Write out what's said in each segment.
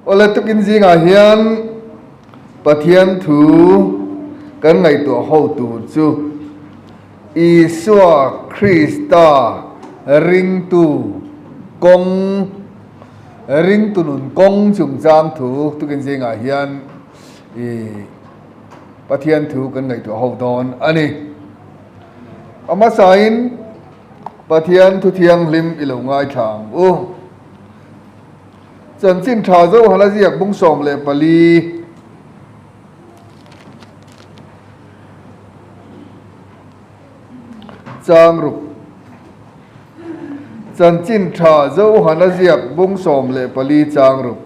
Awle tukin zingah hian Pathian thu kan ngaihtuah ho tur chu Isua Krista ringtu kawng, ringtu nun kawng chungchang thu tukin zingah hian i Pathian thu kan ngaihtuah ho dawn a ni. A hmasain Pathian thu thianghlim i lo ngaithla ang u. Chanchin tha Zohala ziak bung 14. Chang ruk. Chanchin tha Zohana ziak bung 14 chang ruk.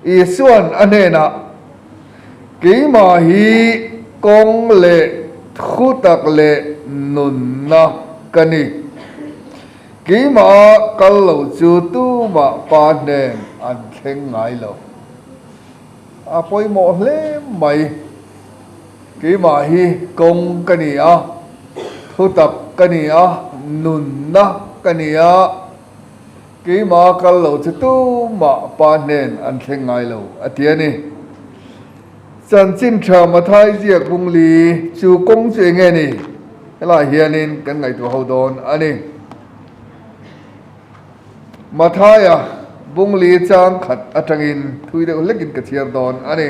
Isuan a hnenah, Keimah hi kawng leh thutak leh nunna ka ni. Keimah kal lo chu tumah pa hnen an thleng ngai lo. A pawimawh hle mai. Keimah hi kawng ka ni a, thutak ka ni a, nunna ka ni a. Keimah kal lo chu tumah pa hnen an thleng ngai lo, a ti a ni. Chanchin tha Mathai ziak bungli chu kawng chu eng nge ni? Helaiah hianin kan ngaihtuah ho dawn a ni. Mathaia bungli chang khat atangin thui deuh hlekin ka chhiar dawn a ni.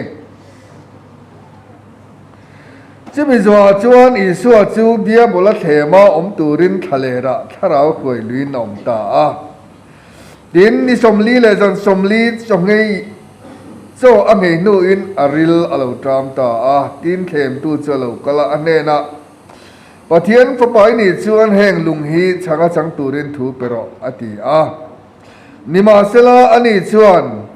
Chumi zuah chuan Isua chu Diabola thlema awm turin thlalerah thlarau hruai luiin a awm ta a. Tin, ni 40 leh zan 40 chawhngei chaw a nghei hnuin a ril a lo ṭam ta a. Tin, thlemtu chu a lo kal a, a hnenah, Pathian Fapa i nih chuan heng lung hi chhanga chang turin thu pe rawh, a ti a. Nimahsela, ani chuan,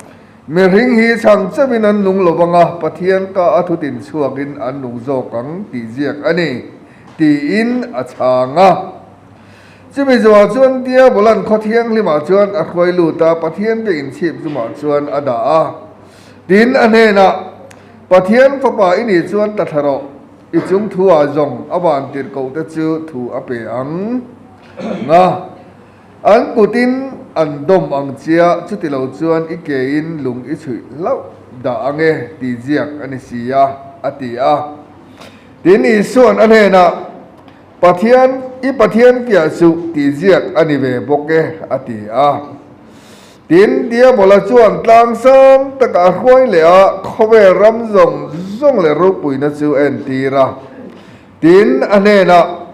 Mihring hi chhang chauhin an nung lo vang a, Pathian ka a thutin chhuakin an nung zawk ang tih ziak a ni, tiin a chhang a. Chumi zuah chuan Diabolan khaw thianghlimah chuan a hruai lut a, Pathian biak inchhip zumah chuan a dah a. Tin, a hnenah, Pathian Fapa i nih chuan ta thla rawh, i chung thu-ah zawng a van tirhkohte chu thu a pe ang nga. An kutin an dawm ang chia, chuti lo chuan i kein lung i chhuih hlauh dah ang e tih ziak a ni si a, a ti a. Tin, Isua'n a hnenah, Pathian, i Pathian piah suh tih ziak a ni ve bawk e, a ti a. Tin, Diabola chuan tlang sang takah a hruai leh a, khawvel ram zawng zawng leh ropuina chu a entir a. Tin, a hnenah,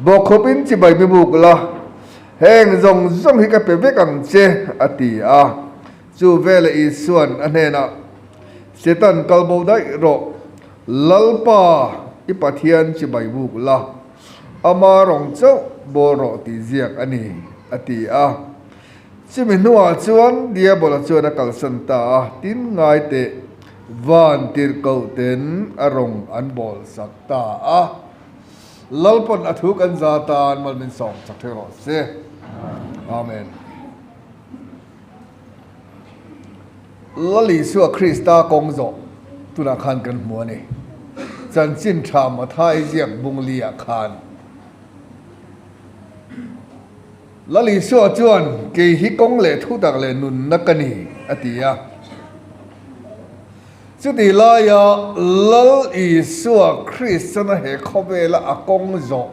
Bawkkhawpin chibai mi buk la, heng zawng zawng hi ka pe vek ang che, a ti a. Chu veleh Isua'n a hnenah, Setan kal bo daih rawh, Lalpa i Pathian chibai buk la, ama rawng chauh bawl rawh tih ziak a ni, a ti a. Chumi hnuah chuan Diabola chuan a kalsan ta a, tin ngai teh van tirhkoh ten a rawng an bawlsak ta a. Lalpawn a thu kan za tan mal min sawm chak thei rawh se. Amen. Lal Isua Krista kawng zawh tunah khan kan hmu a ni. Chanchin tha Mathai ziak bungli ah khan Lal Isua chuan kei hi kawng leh thutak leh nunna ka ni a ti a. Chutih laia Lal Isua Kristana he khawvela a kawng zawh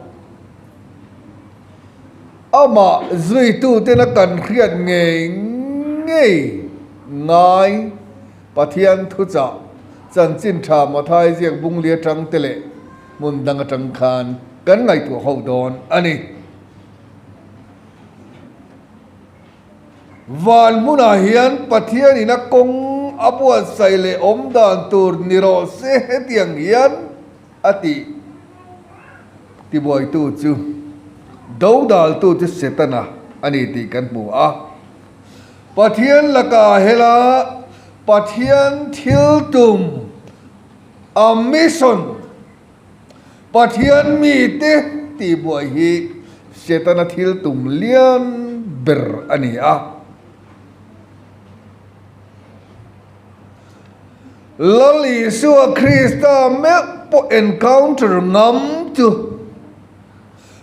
amah zuitutena kan hriat ngei ngei ngai Pathian thuchah chanchin tha Mathai ziak bungli atang te leh hmun dang atang khan kan ngaihtuah ho dawn a ni. Van hmunah hian Pathianin a kawng a buatsaih leh awm dan tur ni rawh se hetiang hian a tih tibuaitu chu dodaltu chu Setana a ni tih kan hmu a. Pathian lakah hela Pathian thil tum a mission Pathian mite tihbuai hi Setana thil tum lian ber a ni a. Lal Isua Krista meuh pawh encounter ngam chu,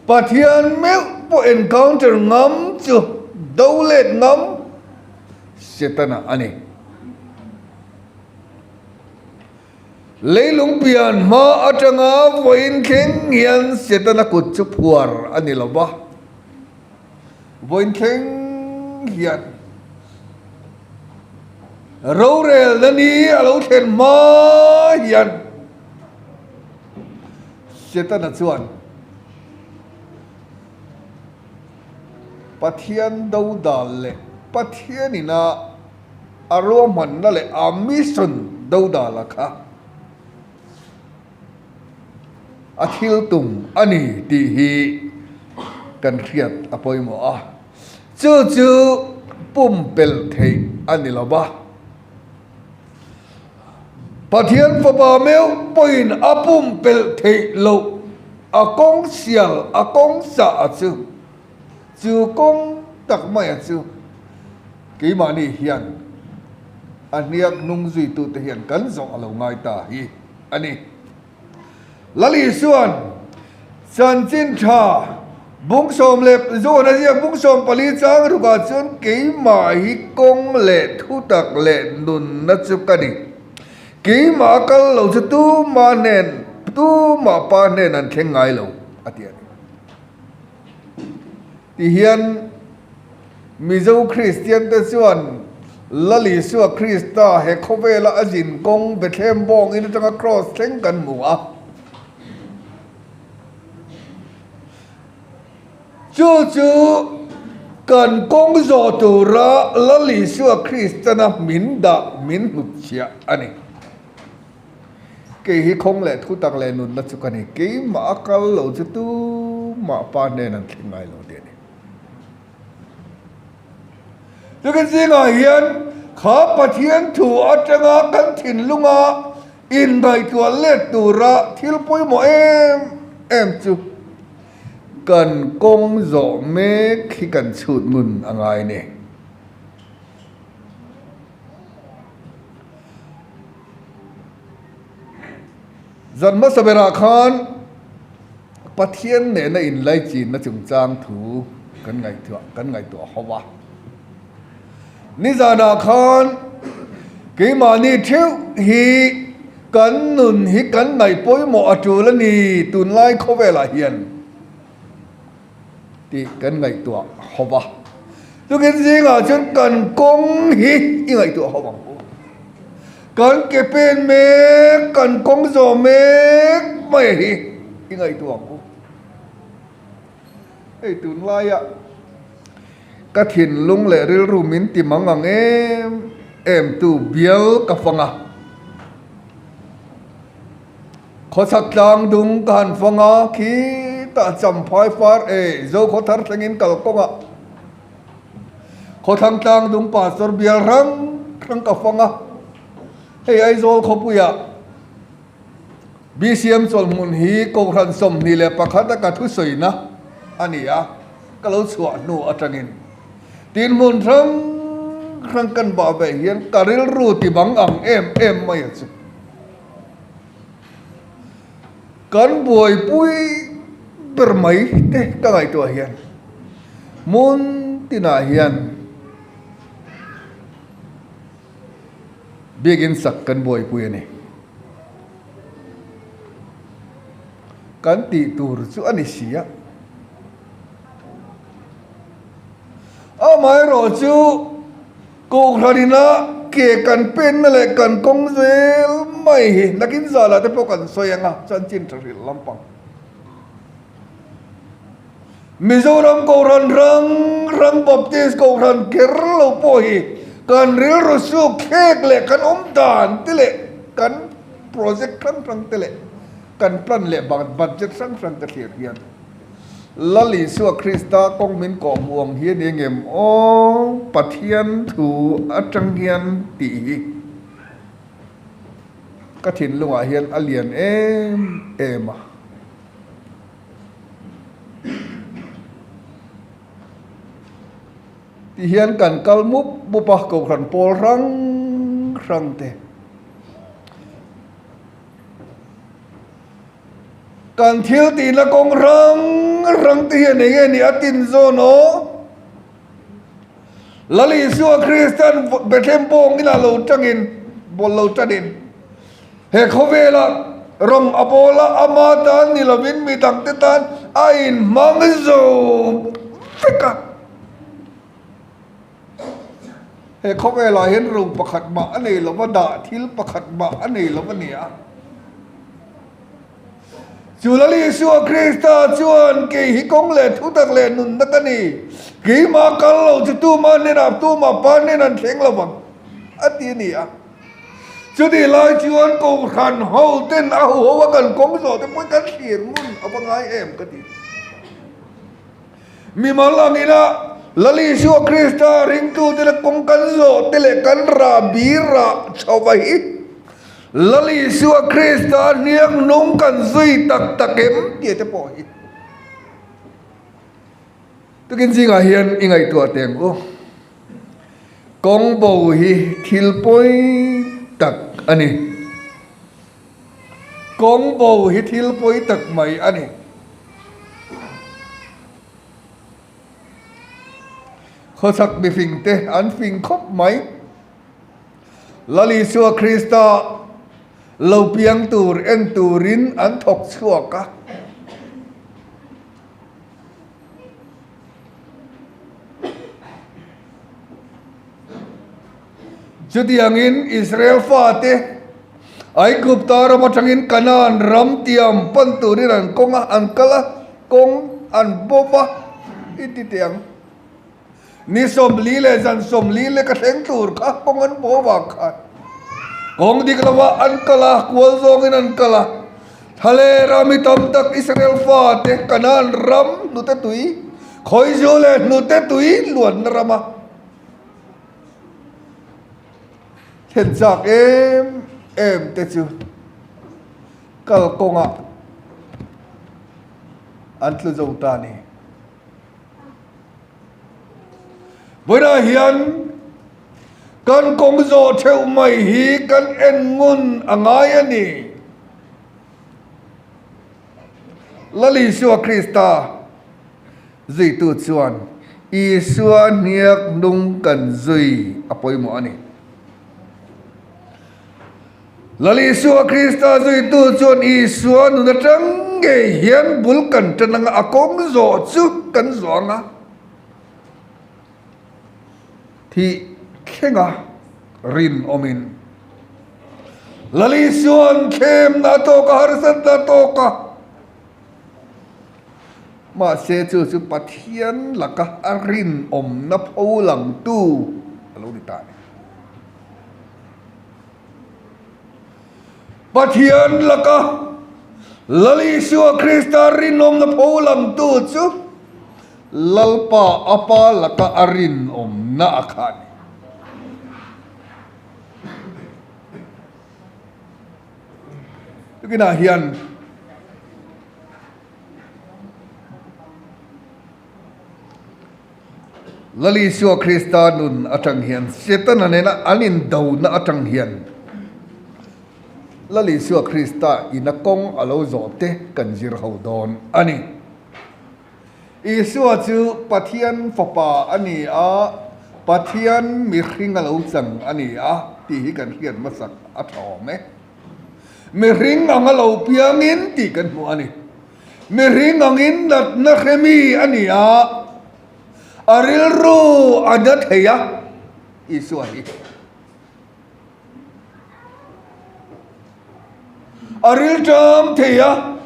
Pathian meuh pawh encounter ngam chu, do let ngam. Setana a ni. Leilung pian hma atanga vawiin thleng hian Setana kut chu phuar a ni lo va. Vawiin thleng hian rorelna ni a lo thlen hma hian Setana chuan Pathian dodal leh Pathian ina a ruahmanna leh a mission dodala kha a thil tum a ni tih hi kan hriat a pawimawh a. Chu chu pumpelh theih a ni lo va. Pathian Fapa meuh pawhin a pumpelh theih loh a kawng sial a kawng sah a chu. Chu kawng tak maia chu keimahni hian a hniak hnung zuitute hian kan zawh a lo ngai ta hi a ni. Lal Isuan chanchin tha bung 14 a ziak bung 14 chang rukah chuan keimah hi kawng leh thutak leh nunna chu ka ni. Keimah a kal lo chu tumah hnen tumah pa hnen an thleng ngai lo a ti a ni. Tihian Mizo Kristian te chuan Lal Isua Krista he khawvela a zin kawng Bethlehem bawng in atanga Kraws thleng kan hmu a. Chu chu kan kawng zawh tura Lal Isua Kristana min dah min hnutchhiah a ni. Kei hi khawng leh thu tak leh nunna chu ka ni. Keimah a kal lo chu tumah pa hnen an thleng ngai lo tih a ni. Chukin zingah hian kha Pathian thu atanga kan thinlunga inngaihtuah let tura thil pawimawh em em chu kan kawng zawh mek hi kan chhut ngun a ngai ni. Zan hmasa berah khan Pathian nena inlaichinna chungchang thu kan ngaihtuah kan ngaihtuah ho a. Nizanah khan keimahni theuh hi kan nun hi kan ngaih pawimawh a tul a ni tunlai khawvelah hian. Tih kan ngaihtuah ho va. Tukin zingah chuan kan kawng hi i ngaihtuah ho ang u. Kan ke pen mek, kan kawng zawh mek mai hi i ngaihtuah ang u. Hei tunlaia ka thinlung leh rilru min ti mang ang em em tu bial ka fang a. Khawchhak tlang dung ka han fang a, khitah Champhai far e, Zokhawthar thlengin kal kawngah Khawthlang tlang dung Pastor bial hrang hrang ka fang a, hei Aizawl khawpuiah BCM chawlhmun hi Kohhran 21 a ka thusawina a ni a, ka lo chhuah hnu atangin tin hmun hrang hrang kan bah ve hian ka rilru ti bang ang em em mai a chu. Kan buaipui ber mai te ka ngaihtuah hian hmun tinah hian biakin sak kan buaipui a ni. Kan tih tur chu a ni si a. Amaherawhchu. Kohhranina ke kan penna leh kan kawng zel mai hi nakin zalah te pawh kan sawi ang a, chanchin tha hrilh lampang. Mizoram Kohhran rang rang Baptist Kohhran kher lo pawh hi kan rilru suk thlek leh kan awm dan te leh kan project hrang hrang te leh kan plan leh budget hrang hrang te thlir hian Lal Isua Krista kawng min kawhhmuh ang hi a ni engem aw Pathian thu atang hian tih hi ka thinlungah hian a lian em em a. Ti hian kan kal mup mup a Kohhran pawl hrang hrang te. Kan thil tihna kawng hrang hrang te hian eng nge ni a tin zawn aw? Lal Isua Kristan Bethlehem bawng inah lo tangin, bawl lo tanin, he khawvela rawng a bawl a, ama tan ni lovin mi dangte tan a inhmang zo vek a. He khawvelah hian ro pakhat mah a nei lo va, dah thil pakhat mah a nei lo a ni a. Chu Lal Isua Krista chuan, Kei hi kawng leh thutak leh nunna ka ni. Keimah kal lo chu tumah hnenah, tumah pa hnenah an thleng lo vang, a ti a ni a. Chutih lai chuan Kohhran ho ten a huho a kan kawng zawh te pawhin kan thlir ngun a va ngai em ka ti. Mimal angina Lal Isua Krista ringtute leh kawng kan zawh te leh kan rah bir rah chho va hi Lal Isua Krista hniang hnung kan zui tak tak em tih te pawh hi tukin zingah hian i ngaihtuah teh ang u. Kawng bo hi thil pawi tak a ni. Kawng bo hi thil pawi tak mai a ni. Khawchhak mifing te an fing khawp mai. Lal Isua Krista lo piang tur en turin an thawk chhuak a. Chutiangin Israel fate Aigupta ram atangin Kanaan ram tiam pan turin an kawng a, an kal a, kawng an bawm a i ti teh ang. Ni 40 leh zan 40 lek a thleng tur kha kawng an bawm vang khan kawng dik lovah an kal a, kual zawngin an kal a. Thalera mi tam tak Israel fate Kanaan ram hnute tui, khawizu leh hnute tui luanna rama thlen chak em em te chu kal kawngah an tlu zo ta a ni. Vawiinah hian kan kawng zawh theuh mai hi kan en ngun a ngai a ni. Lal Isua Krista zuitu chuan Isua hniak hnung kan zui a pawimawh a ni. Lal Isua Krista zuitu chuan Isua nun atang ngei hian bul kan tan anga a kawng zawh chu kan zawh anga thih thlenga rinawmin Lal Isua'n thlemna a tawk a, harsatna a tawk a, mahse chu chu Pathian laka a rinawmna pho langtu a lo ni ta a ni. Pathian laka Lal Isua Krista rinawmna pho langtu chu Lalpa a Pa laka a rinawmna a kha a ni. Tukinah hian Lal Isua Krista nun atang hian Setana nena an indona atang hian Lal Isua Krista ina kawng a lo zawh te kan zir ho dawn a ni. Isua chu Pathian fapa a ni a, Pathian mihring a lo chang a ni a tih hi kan hriat hmasak a tha awm e. Mihring anga lo piangin tih kan hmu a ni. Mihring angin natna hre mi a ni a, a rilru a na thei a, Isua hi. A rilṭam thei a.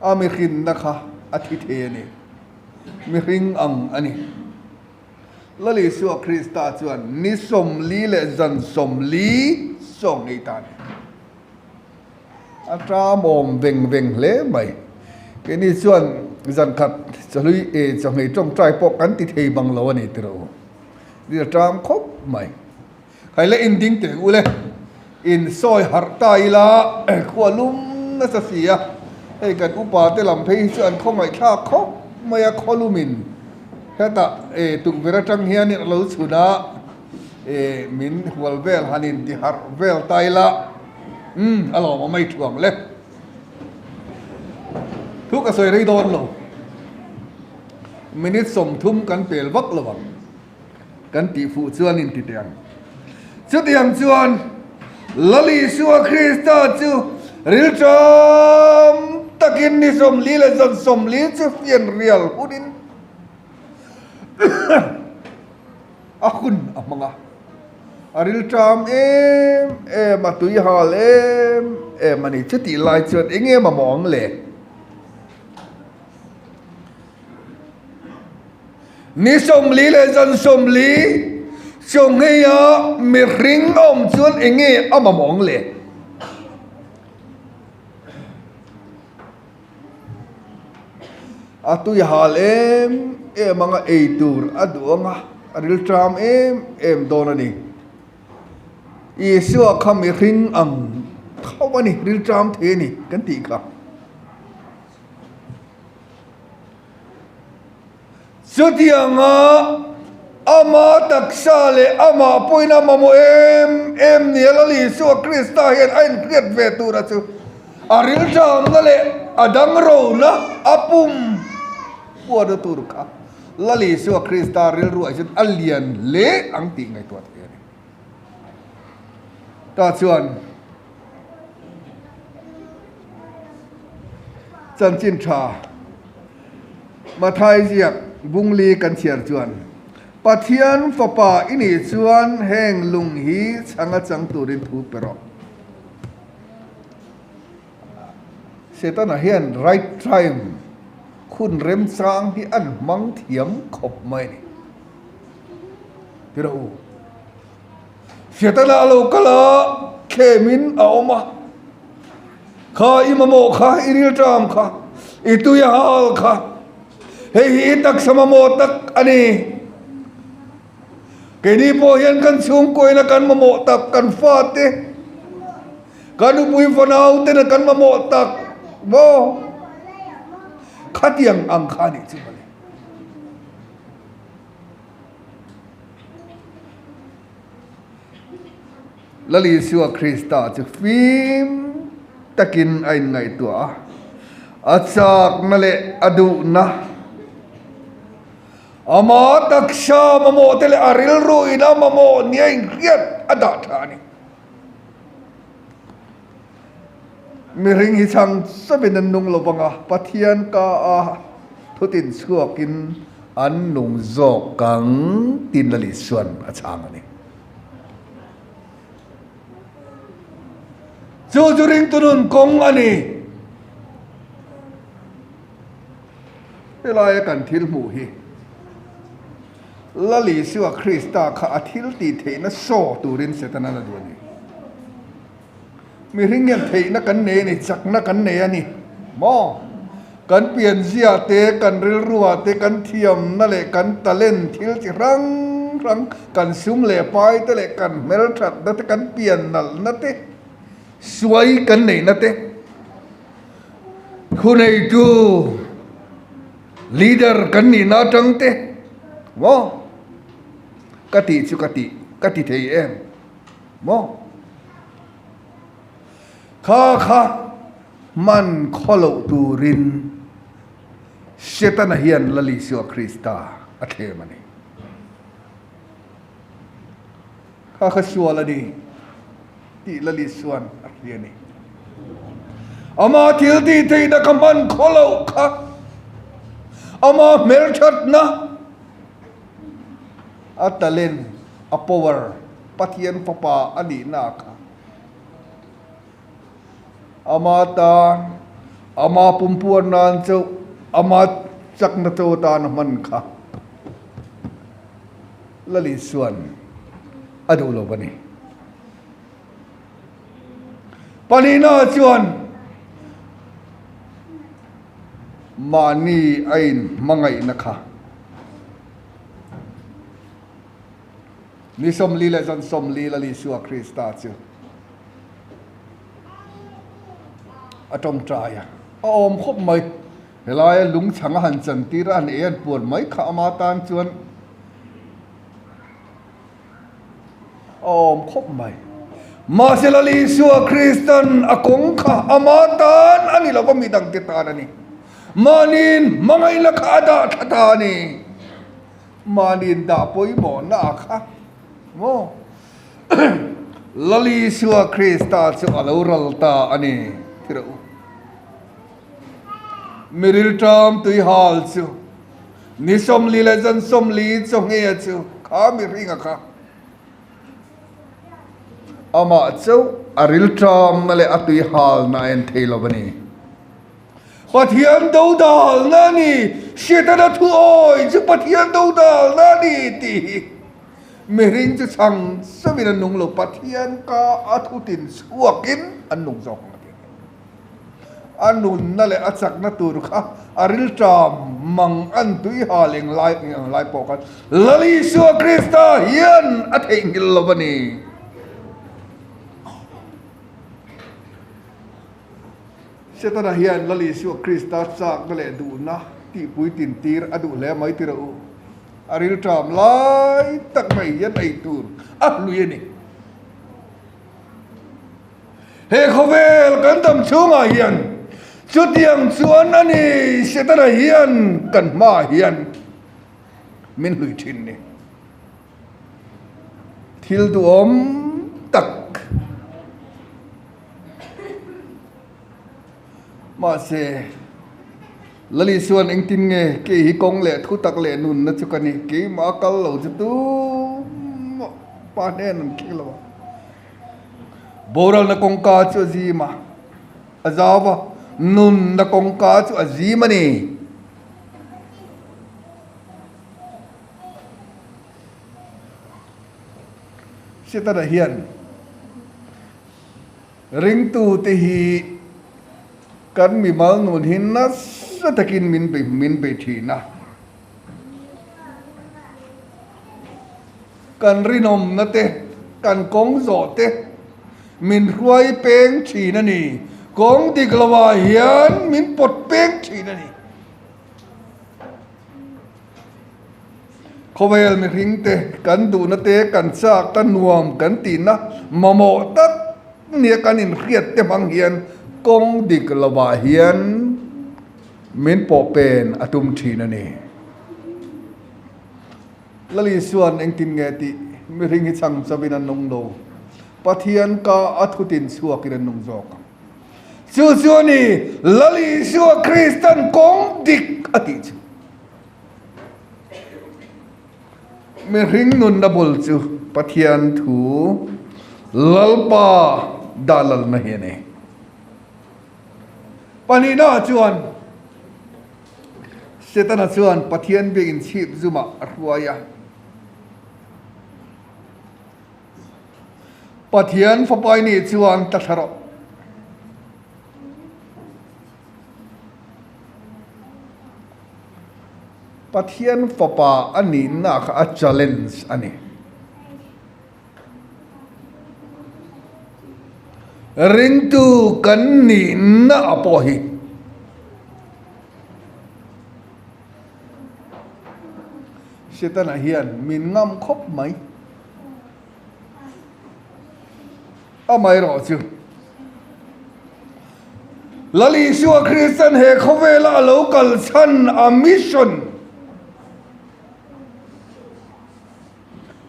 A mihrinna kha a thi thei a ni. Mihring ang a ni. Lal Isua Krista chuan ni 40 leh zan 40 sawng ngei ta a ni. A ṭamawm veng veng hle mai. Keini chuan zan khat chawhlui e chawhmei ṭawngṭai pawh kan ti thei bang lo a ni tiraw u. Ni a ṭam khawp mai. Khai le inding teh u le, in sawi harh ta ila khua lum nasa si a, hei kan upa te lam phei hi chu an khawngaihthlak khawp mai a, khaw lumin hetah e tukverh atang hianin a lo chhun a, e min hual vel han in ti harh vel ta ila, umm a lawm awm mai thuang le. Thu ka sawi rei dawn lo. Minute 30 kan pel vak lo ang. Kan tih fuh chuan in ti teh ang. Chutiang chuan Lal Isua Krista chu rilṭam takin ni 40 leh zan 40 chu fianrial hunin a hun a hmang a. A rilṭam em em a, tui hal em em a ni. Chutih lai chuan eng nge mamawh ang le? Ni 40 leh zan 40 chawnghei-a mihring a awm chuan eng nge a mamawh ang le? A tui hal em em anga ei tur a duh anga a rilṭam em em dawn a ni. Isua kha mihring ang tho a ni, rilṭam thei a ni kan tih kha. Chutianga ama taksa leh amah pawhin a mamawh em em nia Lal Isua Krista hian a inhriat ve tura chu a rilṭamna leh a dangrona a pum puana tur kha Lal Isua Krista rilruah hian a lian hle ang tih ngaihtuah thei a ni. Tah chuan. Chanchin tha Mathai ziak Bungli kan chhiar chuan, Pathian fapa i nih chuan heng lung hi chhanga chang turin thu pe rawh. Setana hian right time hun remchang hi an hmang thiam khawp mai a ni. Ti rawh u. Setana a lo kal a, thlemin a awm a. Kha i mamawh kha, i rilṭam kha, i tui a hal kha, hei hi i taksa mamawh tak a ni. Keini pawh hian kan chhungkuaina kan mamawh tak, kan fate, kan nupui fanau tena kan mamawh tak maw? Khatiang ang kha a nih chu mawle. Lal Isua Krista chu fim takin a inngaihtuah a, a chakna leh a duhna, ama taksa mamawh te leh a rilru in a mamawh nia inhriat a dah tha a ni. Mihring hi chhang chauhin an nung lo vang a, Pathian ka a thutin chhuakin an nung zawk ang tiin Lal Isuan a chhang a ni. Chu chu ringtu nun kawng a ni. Helaia kan thil hmuh hi Lal Isua Krista kha a thil tih theihna saw turin Setana'n a duh a ni. Mihring hian theihna kan nei a ni, chakna kan nei a ni maw? Kan pianzia te, kan rilrua te, kan thiamna leh kan talent thil chi hrang hrang, kan sum leh pai te leh kan hmelthatna te, kan pian nalhna te, suai kan neihna te, thuneitu leader kan nihna atang te maw? Ka tih chu ka tih, ka ti thei em? Maw? Kha kha hman khaw loh turin Setana hian Lal Isua Krista a thlem a ni. Kha kha sual a ni tih Lal Isuan a hria a ni. Ama thil tih theihna kha hman khaw loh kha, ama hmelthatna, A talent, a power, Pathian fapa a nihna kha ama tan, ama pumpuar nan chauh, ama chakna chaw atan a hman kha Lal Isuan a duh lo a ni. Pahnihna chuan mahni a inhmangaihna kha Ni 40 leh zan 40 Lal Isua Krista chu a tawngtai a, a awm khawp mai. Helaia lungchhang a han chantir a, han ei an puan mai kha ama tan chuan a awm khawp mai. Mahse Lal Isua Kristan a kawng kha ama tan a ni lo va, midangte tan a ni. Mahniin hmangaihna kha a dah thla ta a ni. Mahniin dah pawimawhna a kha maw? Lal Isua Krista chu a lo ral ta a ni ti rawh u. Mi rilṭam tuihal chu ni 40 leh zan 40 chawngheia chu kha mihringa kha amah chauh a rilṭamna leh a tuihalna a en thei lo a ni. Pathian dodalna a ni, Setana thu awi chu Pathian dodalna a ni tih hi mihring chu chhang chauhin an nung lo, Pathian ka a thutin chhuakin an nung zawk ang a ti. A nunna leh a chakna tur kha a rilṭam mang an tui hal eng lai eng lai pawh khan Lal Isua Krista hian a theihnghilh lo a ni. Setana hian Lal Isua Krista chakna leh duhna tihpui tintir a duh hle mai ti rawh u. A rilṭam lai tak mai hian ei tur a hlui a ni. He khawvel kan dam chhungah hian chutiang chuan a ni Setana hian kan hmaah hian min hlui thin ni. Thil duhawm tak. Mahse, Lali chuan engtin nge kei hi kawng leh thu tak leh nunna chu ka ni, keimah kal lo chu tumah pa hnen an thleng lo a. Boralna kawngka chu a zim a, a zau a, nunna kawngka chu a zim a ni. Setana hian Ringtute hi kan mimal nun hi nasa takin min bei min bei thin a. Kan rinawmna te, kan kawng zawh te min hruai peng thin a ni. Kawng dik lovah hian min pawt peng thin a ni. Khawvel mihringte kan duhna te, kan chak ta nuam kan tihna mamawh tak nia kan inhriat te hmang hian kawng dik lovah hian min pawh pen a tum thin a ni. Lal Isua'n engtin nge tih mihring hi chhang chavin an nung lo, Pathian ka a thutin chhuakin an nung zawk ang. Chu chu a ni, Lal Isua Krista'n kawng dik a tih chu. Mihring nunna bul chu Pathian thu Lalpa dah lalna hi a ni. Pahnihnaah chuan Setana chuan Pathian biak inchhip zumah a hruai a. Pathian Fapa i nih chuan ta thla rawh. Pathian Fapa a nihna kha a challenge a ni. Ringtu kan nihna a pawh hi Setana hian min ngam khawp mai. Amaherawhchu, Lal Isua Kristan he khawvela a lo kal chhan a mission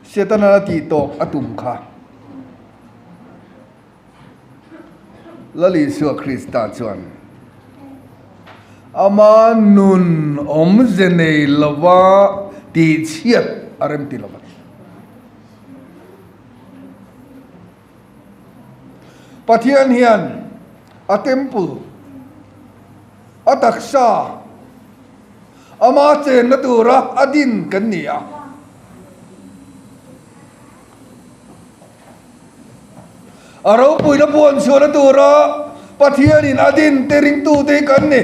Setana a tih tawp a tum kha. Lal Isua Krista chuan ama nun awmze nei lova tihchhiat a remti lo a ni. Pathian hian a temple, a taksa, ama chenna tura a din kan ni a. A ropuina puan chhuahna tura Pathianin a din te ringtute hi kan ni.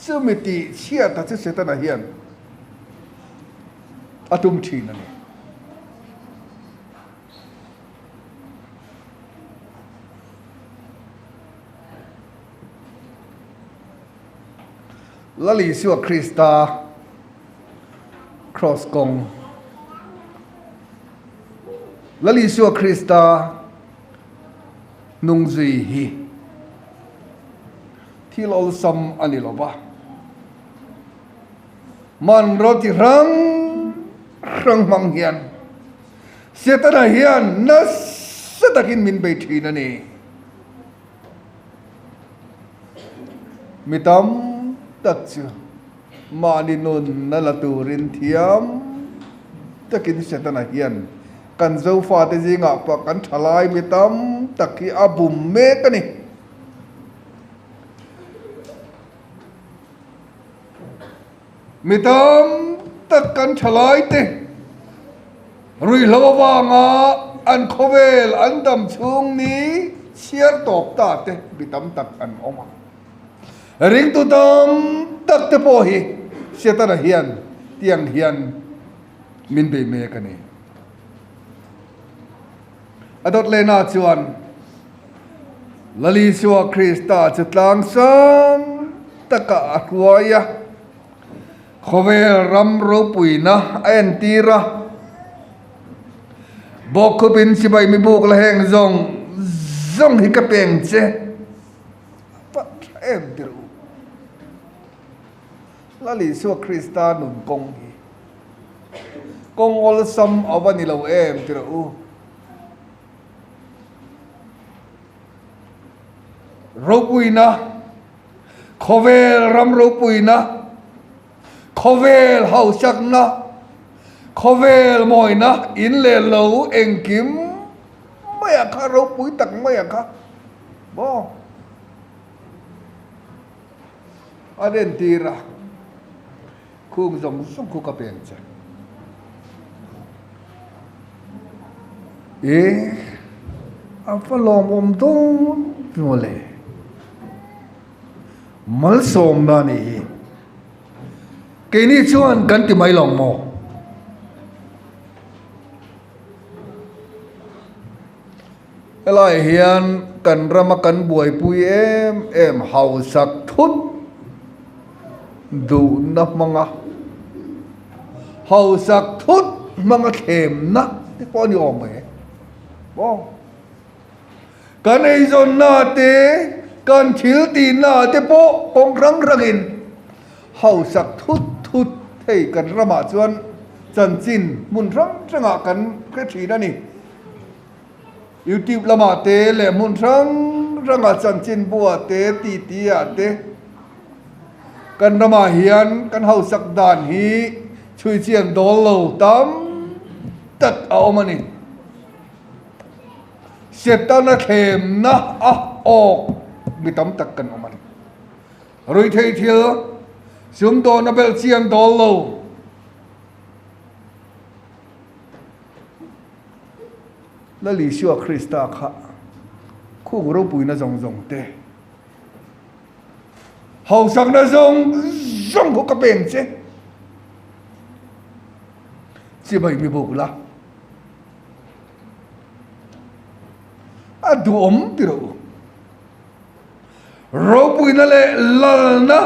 Chumi tih chhiata chu Setana hian a tum thin a ni. Lal Isua Krista Kraws kawng Lal Isua Krista hnungzui hi. Thil awlsam a ni lo va. Hmanraw chi hrang hrang hmang hian Setana hian nasa takin min bei thin a ni. Mi tam tak chu mahni nunna la turin thiam takin Setana hian kan Zofate zingah pawh kan thalai mi tam tak hi a bum mek a ni. Mi tam tak kan thalaite ruihhlo avanga an khawvel an dam chhung ni chhiar tawp ta te mi tam tak an awm a. Ringtu tam tak te pawh hi Setana hian tiang hian min bei mek a ni. A dawt lehna chuan Lal Isua Krista chu tlang sang takah a hruai a, khawvel ram ropuina a entir a. Bawkkhupin sipai mibuk la heng zawng zawng hi ka peng che a va tha em tirh u. Lal Isua Krista nun kawng hi kawng awlsam a va ni lo em tirh u. Ropuina, khawvel ram ropuina, khawvel hausakna, khawvel mawina in leh lo engkim maiah kha ropui tak maiah kha maw an entir a, khung zawng zawng khu ka peng che. E a va lawmawm dawn mawle malsawmna a nih hi keini chuan kan ti mai lo maw helai hian kan rama kan buaipui em em hausak thut duhna hmanga hausak thut hmanga thlemna te pawh a ni awm mai maw kan eizawnna te kan thil tihna te pawh kawng hrang hrangin hausak thut thut hei kan ramah chuan chanchin hmun hrang hrangah kan hre thin a ni. Youtube lamah te leh hmun hrang hrangah chanchinbuah te titi ah te kan ramah hian kan hausak dan hi chhui chian dawl lo tam tak a awm a ni. Setana thlemna a awk mi tam tak kan awm a ni. Ruihtheih thil sumdawna belh chian dawl lo. Lal Isua Krista kha khung ropuina zawng zawng te, hausakna zawng zawng khaw ka peng che, chibai mi buk la, a duhawm ti rawh u. Ropuina leh lalna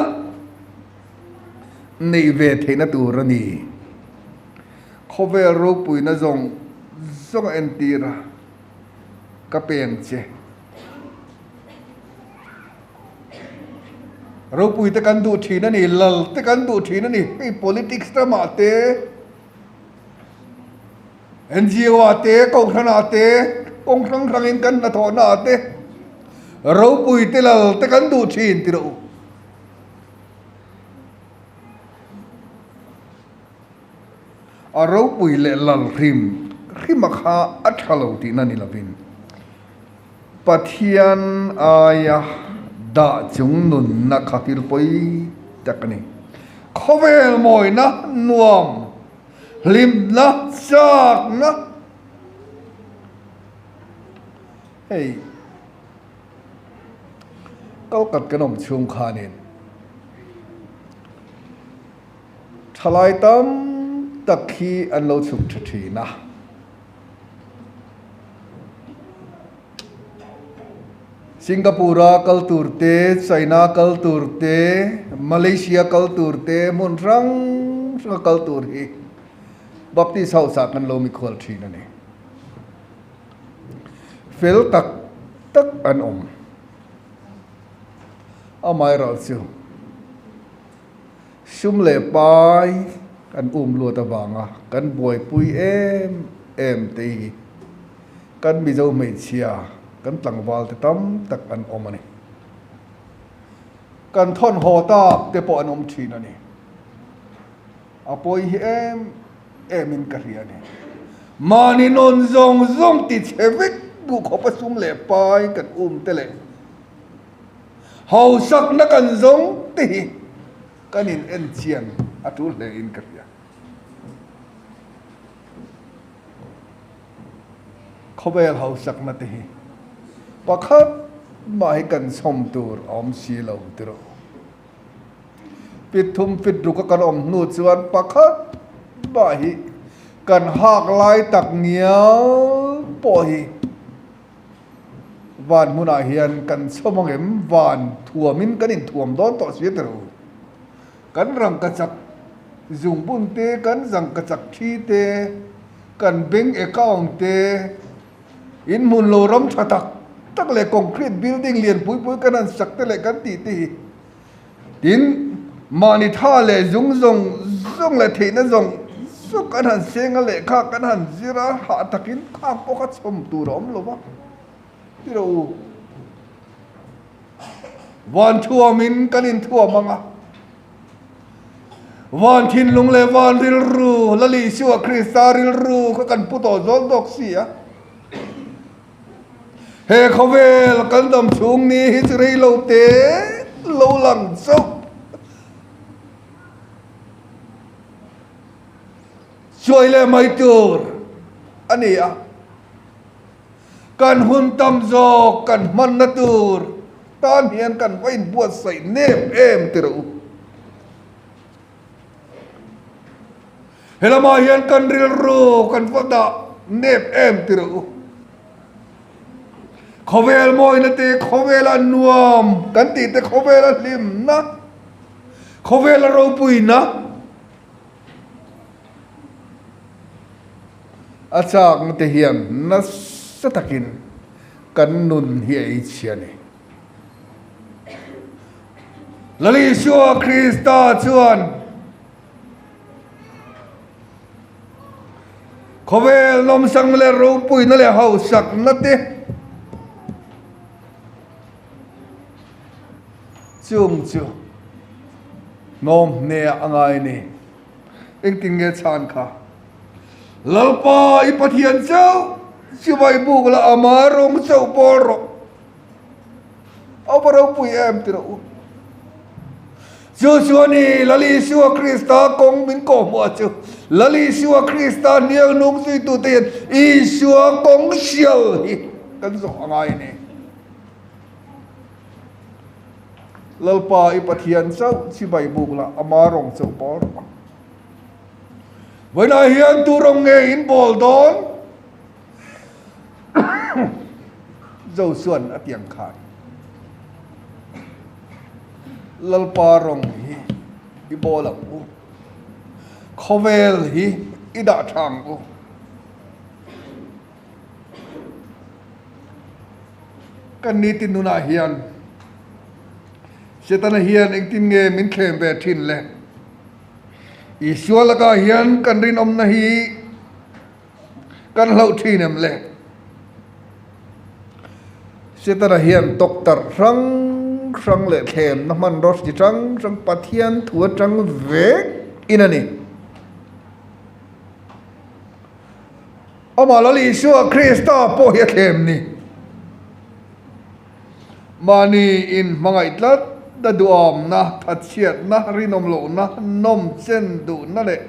neih ve theihna tur a ni. Khawvel ropuina zawng zawng a entir a, ka peng che. Ropui te kan duh thin a ni, lal te kan duh thin a ni, hei politics ramah te, NGO ah te, Kohhran ah te, kawng hrang hrangin kan hnathawhna ah te, ropui te lal te kan duh thin ti rawh u. A ropui leh lal hrim hrima kha a tha lo tihna ni lovin Pathian aia dah chung nunna kha thil pawi tak a ni. Khawvel mawina nuam hlimna chakna hei kalkat kan awm chhung khanin Thalai tam tak hi an lo chhuk tha thin a. Singapore-a kal tur te, China kal tur te, Malaysia kal tur te, hmun hrang hranga kal tur hi Baptist House-ah kan lo mikhual thin a ni. Fel tak tak an awm. Amaherawhchu, sum leh pai kan um luat avanga kan buaipui em em te hi kan Mizo hmeichhia kan tlangval te tam tak an awm a ni. Kan thawn haw tak te pawh an awm thin a ni. A pawi hi em em in ka hria a ni. Mahni nawn zawng zawng ti chhe vek duh khawpa sum leh pai kan um te leh hausakna kan zawng te hi kan in en chian a tul hle in ka hria. Khawvel hausakna te hi pakhat mah hi kan chhawm tur a awm si lo tiraw. Fit thum fit ruk a kan awm hnu chuan pakhat mah hi kan hak lai tak ngial pawh hi van hmunah hian kan chhawm ang em? Van thuamin kan inthuam dawn tawh si a tiraw. Kan rangkachak zungbun te, kan zangkachak thi te, kan bank account te, in hmun lo ram tha tak tak leh concrete building lian pui pui kan han sak te leh kan tih te hi tin mahni tha leh zung zawng zawng leh theihna zawng zawng kan han seng a lehkha kan han zir a, hah takin khak pawh kha chhawm tur a awm lo va ti rawh u. Van thuamin kan inthuam ang a, van thinlung leh van rilru, Lal Isua Krista rilru kha kan pu tawh zawl dawk si a. He khawvel kan dam chhung ni hi chu rei lo te lo lang chauh. Chuai leh mai tur a ni a. Kan hun tam zawk kan hmanna tur tan hian kan va inbuatsaih nep em ti rawh u. He lamah hian kan rilru kan va dah nep em ti rawh u. Khawvel mawina te, khawvela nuam kan tih te, khawvela hlimna, khawvela ropuina, A chakna te hian nasa takin kan nun hi a ei chhia a ni. Lal Isua Krista chuan khawvel nawmsakna leh ropuina leh hausakna te chung chu hnawm hneah a ngai a ni. Engtin nge chhan kha? Lalpa i Pathian chauh chibai buk la ama rawng chauh pawl rawh. A va ropui em ti rawh u. Chu chu a ni Lal Isua Krista kawng min kawhhmuh chu. Lal Isua Krista hniang nung zuitute hian Isua kawng sial hi kan zawh a ngai a ni. Lalpa i Pathian chauh chibai buk la ama rawng chauh pawl rawh. Vawiinah hian tu rawng nge in bawl dawn? Zo chuan a tiang khan Lalpa rawng hi i bawl ang u, khawvel hi i dah tha ang u. Kan nitin nunah hian Setana hian engtin nge min thlem ve thin le? Isua lakah hian kan rinawmna hi kan hlauh thin em le? Setana hian doctor hrang hrang leh thlemna hmanraw chi hrang hrang Pathian thu atang vek in a ni. Amah Lal Isua Krista pawh hi a thlem ni. Mahni in hmangaih tlat na duhawmna, thatchhiatna, rinawm lohna, nawm chen duhna leh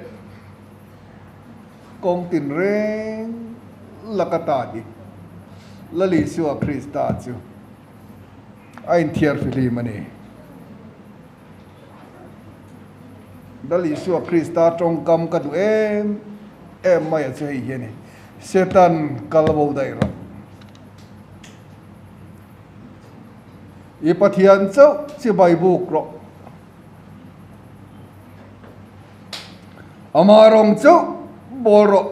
kawng tinreng laka ta hi Lal Isua Krista chu a inthiar fihlim a ni. Lal Isua Krista tawngkam ka duh em em mai a chu hei hi a ni, Setan kal bo daih rawh. I Pathian chauh chibai buk rawh. Amah rawng chauh bawl rawh.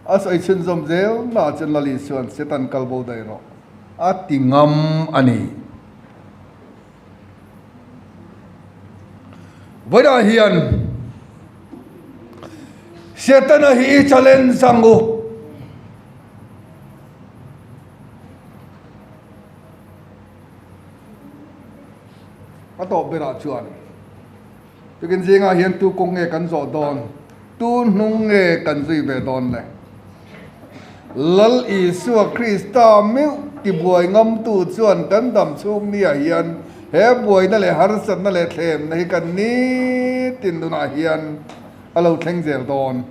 A sawi chhunzawm zel na chuan Lal Isua'n Setan kal bo daih rawh a ti ngam a ni. Vawiinah hian Setana hi i challenge ang u. A tawp berah chuan tukin zingah hian tu kawng nge kan zawh dawn, tu hnung nge kan zui ve dawn le? Lal Isua Krista meuh tibuai ngamtu chuan kan dam chhung niah hian he buaina leh harsatna leh thlemna hi kan nitin nunah hian a lo thleng zel dawn.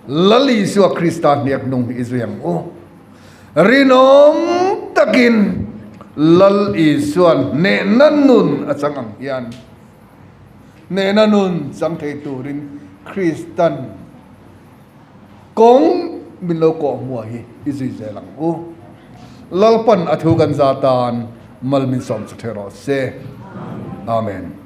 Lal Isua Krista hniak nung hi i zui ang u. Rinawm takin Lal Isua'n hnehna nun a chang ang hian Hnehna nun chang thei turin Kristan kawng min lo kawh hmuah hi i zui zel ang u. Lalpan a thu kan za tan mal min sawm chu thei rawh se. Amen.